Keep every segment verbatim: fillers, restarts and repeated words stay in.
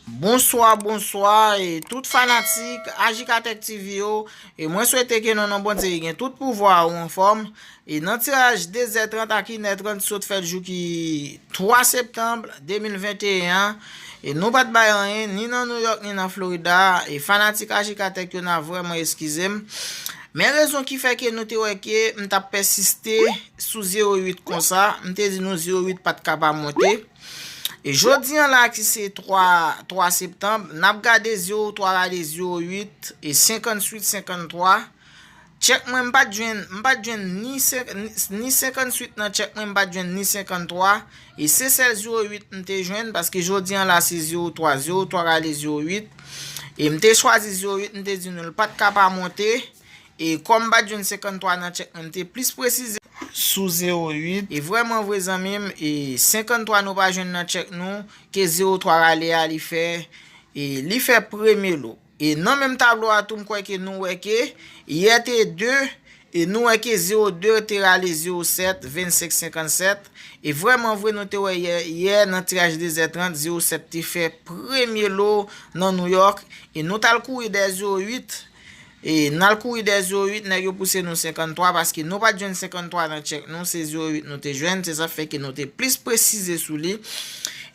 Bonswa, bonswa, e tout fanatik Ajikatèk T V yo, e mwen swete ke non nan Bondye gen tout pouvwa ou anfòm, e nan tiraj de zè trant ak inè trant sot fèt jou ki twa septanm de mil venteyen an, e nou pa t bay anyen, ni nan Nouyòk, ni nan Florida, e fanatik Ajikatèk yo n a vrèman eskize m. Men rezon ki fè ke nou te wè ke m t ap pèsiste sou zewo uit konsa, m te di nou zewo uit pa t ka pa monte. E jodi an la ki se twa, twa septanm, n ap gade zewo twa rale zewo uit e senkantuit senkanntwa. Tchèk mwen, m pa t jwenn, m pa t jwenn ni senk, ni, ni senkantuit nan tchèk mwen, m pa t jwenn ni senkanntwa. E se sèl zewo uit m te jwenn, paske jodi an la se zewo twa, zewo twa rale zewo uit. E m te chwazi zewo uit, m te di nou l pa t ka pa monte. E kòm m pa t jwenn senkanntwa nan tchèk mwen, m te plis presize sou zewo uit. E vrèman vre zanmi m, e senkanntwa nou pa jwenn nan tchèk nou, ke zewo twa rale a li fè, e li fè premye lo. E nan menm tablo a tou, m kwè ke nou wè ke yè te de, e nou wè ke zewo de te rale zewo sèt, vennsenk senkannsèt. E vrèman vre, nou te wè yè, yè nan tiraj de zè trant, zewo sèt te fè premye lo nan Nouyòk. E nou t al kouri dèyè zewo uit. E n al kouri dèyè zewo uit, nèg yo pouse nou senkanntwa, paske nou pa t jwenn senkanntwa nan tchèk nou, se zewo uit nou te jwenn, se sa k fè ke nou te plis presize sou li.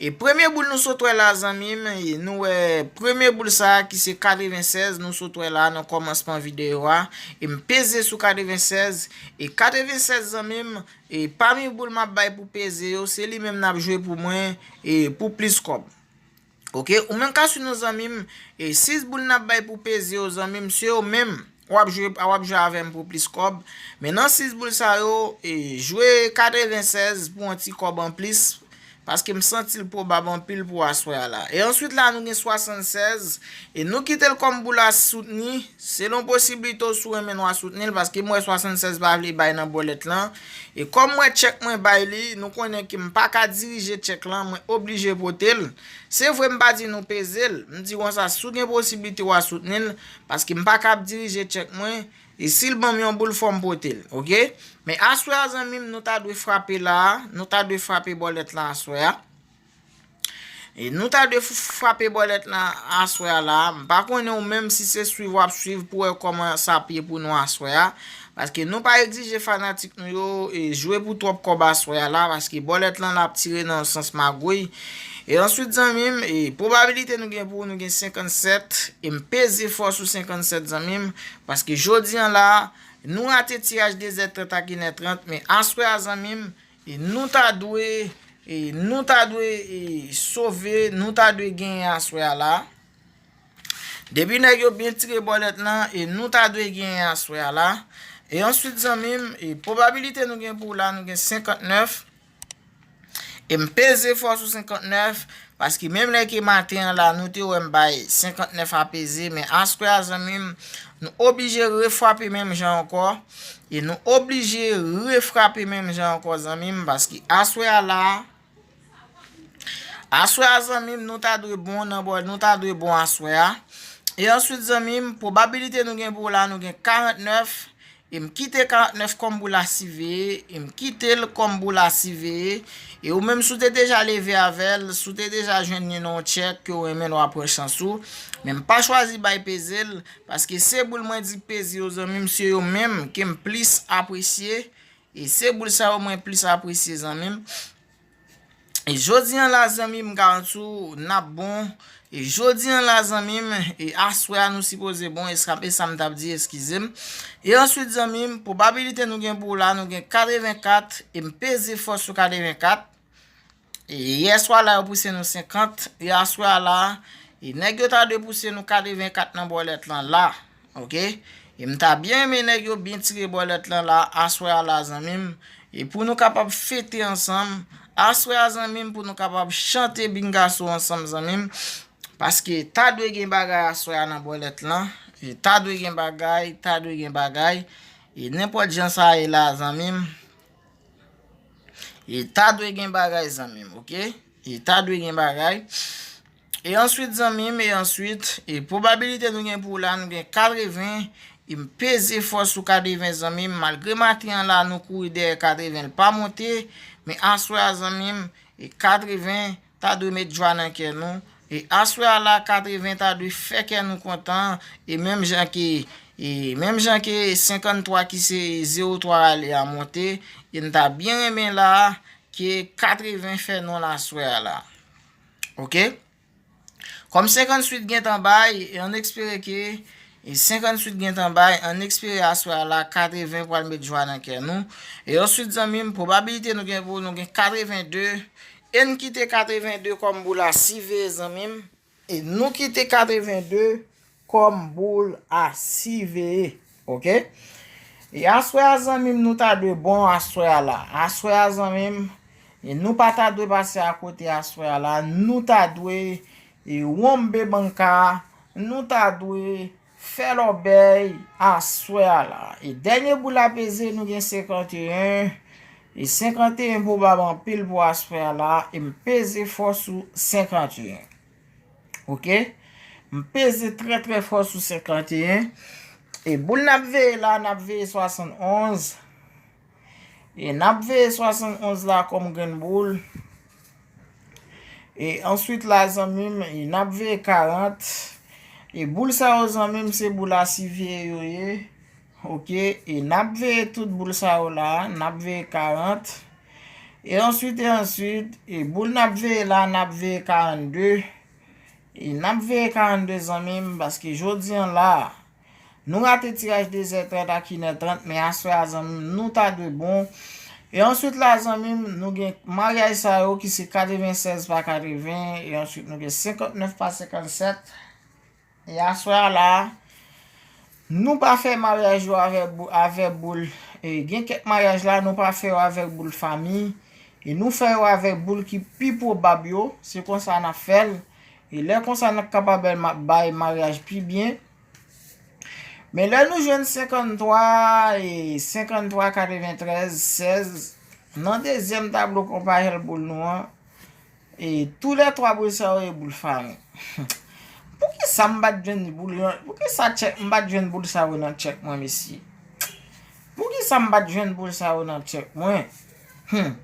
E premye boul nou sot wè la, zanmi m, e nou wè premye boul sa a ki se katrevennsèz, nou sot wè la nan kòmansman videyo a, e m peze sou katrevennsèz, e katrevennsèz, zanmi m, e pami boul m ap bay pou peze yo, se li menm n ap jwe pou mwen, e pou plis kòb. Oke, ou menm k ap swiv nou, zanmi m, e sis boul n ap bay pou peze yo, zanmi m, se yo menm w ap jwe, w ap jwe avè m pou plis kòb. Men nan sis boul sa yo, e jwe katrevennsèz pou yon ti kòb anplis, paske m santi l pwobab anpil pou aswè a la. E answit la, nou gen swasannsèz, e nou kite l kòm boul a soutni, selon posiblite w, si w renmen nou a soutni l, paske m wè swasannsèz pa vle bay nan bòlèt lan. E kòm m wè tchèk mwen bay li, nou konnen ke m pa ka dirije tchèk lan, mwen oblije pote l. Se vre m pa di nou peze l, m di konsa, si w gen posiblite w a soutni l, paske m pa ka ap dirije tchèk mwen, e si l ban m yon boul, fò m pote l, oke? Men aswè a, zanmi m, nou ta dwe frape la a, nou ta dwe frape bòlèt lan aswè a. E nou ta dwe f-, frape bòlèt lan aswè a la a. M pa konnen ou menm si se swiv w ap swiv pou wè kòman sa ap ye pou nou aswè a. Paske nou pa egzije fanatik nou yo, e, jwe pou twòp kòb aswè a la, paske bòlèt lan la ap tire nan yon sans magouy. E answit, zanmi m, e, pwobabilite nou gen pou nou gen senkannsèt, e m peze fò sou senkannsèt, zanmi m, paske jodi an la, nou rate tiraj de zè trant ak inè trant, men aswè a, zanmi m, e nou ta dwe, e nou ta dwe, e sove, nou ta dwe genyen aswè a la. Depi nèg yo byen tire bòlèt lan, e nou ta dwe genyen aswè a la. E answit, zanmi m, e pwobabilite nou gen pou la, nou gen senkantnèf. E m peze fò sou senkantnèf, paske menm lè ke maten an la, nou te wè m bay senkantnèf a peze, men aswè a, zanmi m, nou oblije refrape menm jan ankò. E nou oblije refrape menm jan ankò, zanmi m, paske aswè a la, aswè a, zanmi m, nou ta dwe bon nan bò, nou ta dwe bon aswè a. E answit, zanmi m, pwobabilite nou gen pou la, nou gen karantnèf. E m kite karantnèf kòm boul a siveye, e m kite l kòm boul a siveye. E ou menm, si w te deja leve avè l, si w te deja jwenn li nan yon tchèk ke w renmen l, w a pran chans ou. Men m pa chwazi bay peze l, paske se boul mwen di peze yo, zanmi m, se yo menm ke m plis apresye. E se boul sa yo mwen plis apresye, zanmi m. E jodi an la, zanmi m, m garanti w, n ap bon. E jodi an la, zanmi m, e aswè a nou sipoze bon, e sa, e sa m t ap di, eskize m. E answit, zanmi m, pwobabilite nou gen pou la, nou gen katrevenkat, e m peze fò sou katrevenkat. E yèswa la, yo pouse nou senkant, e aswè a la, e nèg yo ta dwe pouse nou katrevenkat nan bòlèt lan la. Oke? E m ta byen renmen nèg yo byen tire bòlèt lan la, aswè a la, zanmi m. E pou nou kapab fete ansanm, aswè a, zanmi m, pou nou kapab chante bingaso ansanm, zanmi m. Paske ta dwe gen bagay aswè a nan bòlèt lan. E ta dwe gen bagay, ta dwe gen bagay. E nenpòt jan sa ye la, zanmi m. E ta dwe gen bagay, zanmi m, oke? E ta dwe gen bagay. E answit, zanmi m, e answit, e pwobabilite nou gen pou la, nou gen katreven, e m peze fò sou katreven, zanmi m, malgre maten an la, nou kouri dèyè katreven, l pa monte, men aswè a, zanmi m, e katreven, ta dwe met jwa nan kè nou, E aswè a la, katreven ta dwe fè kè nou kontan, e menm jan ke, e menm jan ke senkanntwa ki se zewo twa ale a monte, e n ta byen renmen la, ke katreven fè non l aswè a la. Oke? Kòm senkantuit gentan bay, e ann espere ke, e senkantuit gentan bay, ann espere aswè a la, katreven pral met jwa nan kè nou. E answit, zanmi m, pwobabilite nou gen pou nou gen katreven de, e n kite katreven de kòm boul a siveye, zanmi m. E nou kite katreven de kòm boul a siveye. Oke? E aswè a, zanmi m, nou ta dwe bon aswè a la. Aswè a, zanmi m, e nou pa ta dwe pase akote aswè a la. Nou ta dwe, e, wonbe banka. Nou ta dwe fè lòbèy aswè a la. E dènye boul la peze, nou gen senkanteyen. E senkanteyen pwobab anpil pou aswè a la. E m peze fò sou senkanteyen. Oke? M peze trè, trè fò sou senkanteyen. E boul n ap veye la, n ap veye swasannonz. E n ap veye swasannonz la kòm grenn boul. E answit la, zanmi m, e n ap veye karant. E boul sa yo, zanmi m, se boul a siveye yo ye. Oke, e n ap veye tout boul sa yo la, n ap veye karant. E answit, e answit, e boul n ap veye la, n ap veye karannde. E n ap veye karannde, zanmi m, paske jodi an la, nou rate tiraj de zè trant ak inè trant, men aswè a, zanmi m, nou ta dwe bon. E answit la, zanmi m, nou gen maryaj sa yo ki se katrevensèz pa katreven, e answit nou gen senkantnèf pa senkannsèt. E aswè a la, nou pa fè maryaj yo avèk bou-, avèk boul. E gen kèk maryaj la, nou pa fè yo avèk boul fanmi. E nou fè yo avèk boul ki pi pwobab yo. Se konsa n ap fè l. E lè konsa, n ap kapab bay ma-, bay maryaj pi byen. Men lè nou jwenn senkanntwa, e senkanntwa, katreventrèz, sèz, nan dezyèm tablo konpayèl boul nou an, e toulètwa boul sa yo e boul fanmi. Poukisa m pa t jwenn boul nan, poukisa tchèk, m pa t jwenn boul sa yo nan tchèk mwen, mesye? Poukisa m pa t jwenn boul sa yo nan tchèk mwen? Hmm.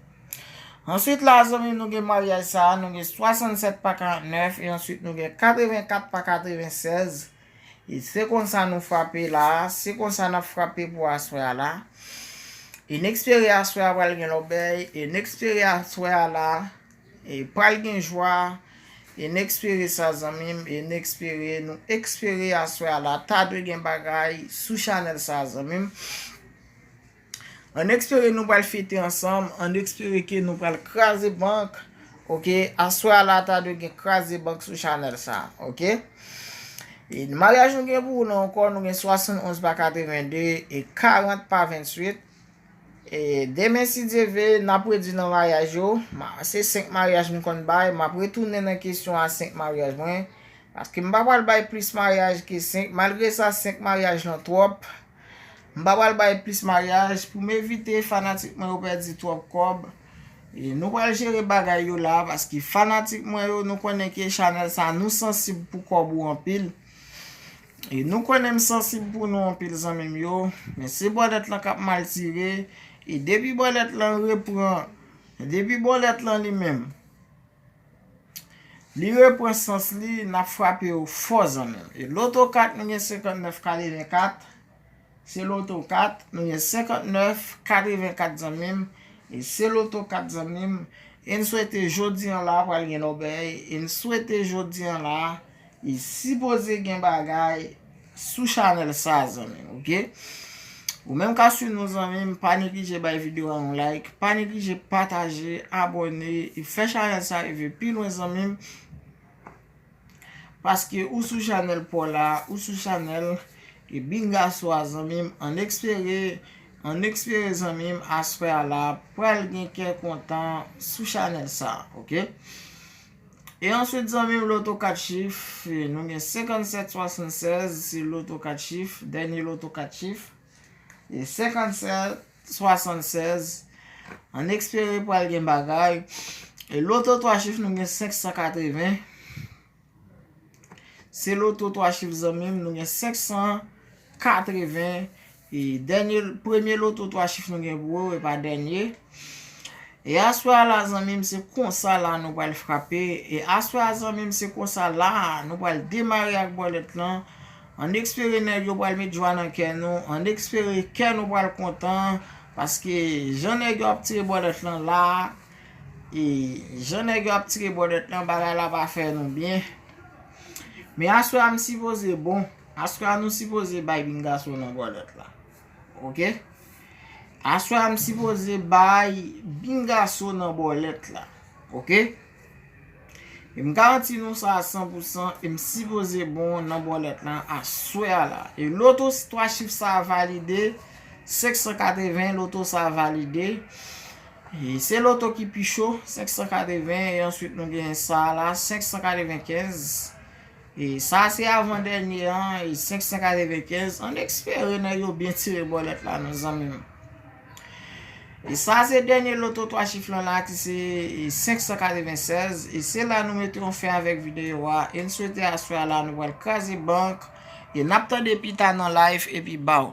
Answit la, zanmi, nou gen maryaj sa a, nou gen swasannsèt pa karantnèf, e answit nou gen katrevenkat pa katrevensèz. E se konsa nou frape la, se konsa n ap frape pou aswè a la. E n espere aswè a pral gen lòbèy, e n espere aswè a la, e pral gen jwa, e n espere sa, zanmi m, e n espere, nou espere aswè a la, ta dwe gen bagay sou chanèl sa, zanmi m. Ann espere nou pral fete ansanm, ann espere ke nou pral kraze bank. Oke, aswè a la ta dwe gen kraze bank sou chanèl sa, oke? E maryaj nou gen pou ou la ankò, nou gen swasannonz pa katrevende e karant pa ventuit. E demen, si Dye ve, n ap redi nan maryaj yo. Ma-, se senk maryaj m konn bay, m ap retounen nan kesyon a senk maryaj mwen. Paske m pa pral bay plis maryaj ke senk. Malgre sa, senk maryaj lan twòp. M pa pral bay plis maryaj pou m evite fanatik mwen yo pèdi twòp kòb. E nou pral jere bagay yo la, paske fanatik mwen yo, nou konnen ke chanèl sa, nou sansib pou kòb ou anpil. E nou konnen m sansib pou nou anpil, zanmi m yo. Men se bòlèt lan k ap mal tire. E depi bòlèt lan repran, depi bòlèt lan li menm, li repran sans li, n ap frape yo fò, zanmi m. E loto kat, nou gen senkantnèf katrevenkat. Se loto kat, nou gen senkantnèf katrevenkat, zanmi m. E se loto kat, zanmi m. E n swete jodi an la pral gen lòbèy. E n swete jodi an la, e sipoze gen bagay sou chanèl sa, zanmi m, oke? Ou menm k ap swiv nou, zanmi m, pa neglije bay videyo a yon like, pa neglije pataje, abòne, e fè chanèl sa rive pi lwen, zanmi m. Paske ou sou chanèl pa w la, ou sou chanèl e Bingaso a, zanmi m, ann espere, ann espere, zanmi m, aswè a la pral gen kè kontan sou chanèl sa, oke? E answit, zanmi m, loto kat chif, nou gen senkannsèt swasannsèz, se loto kat chif, dènye loto kat chif. E senkannsèt swasannsèz, ann espere pral gen bagay. E loto twa chif, nou gen senk san katreven. Se loto twa chif, zanmi m, nou gen senk san katreven. E dènye, premye loto twa chif nou gen pou ou, e pa dènye. E aswè a la, zanmi m, se konsa la nou pral frape. E aswè a, zanmi m, se konsa la nou pral demare ak bòlèt lan. Ann espere nèg yo pral met jwa nan kè nou. Ann espere kè nou pral kontan. Paske jan nèg yo ap tire bòlèt lan la, e jan nèg yo ap tire bòlèt lan, bagay la pa fè nou byen. Men aswè a m sipoze bon. Aswè a nou sipoze bay Bingaso nan bòlèt la. Oke? Aswè a m sipoze bay Bingaso nan bòlèt la. Oke? E m garanti nou sa a san pou san, e m sipoze bon nan bòlèt lan aswè a la. E loto twa chif sa a valide, senk san katreven, loto sa a valide. E se loto ki pi cho, senk san katreven, e answit nou gen sa a la, senk san katrevenkenz. E sa se avan dènye an, e senk san katrevenkenz. Ann espere nèg yo byen tire bòlèt la, non, zanmi m. E sa se dènye loto twa chif lan la ki se, e, senk san katrevensèz. E se la nou mete yon fen avèk videyo a. E n swete aswè a la nou pral kraze bank. E n ap tande pita nan live epi baw.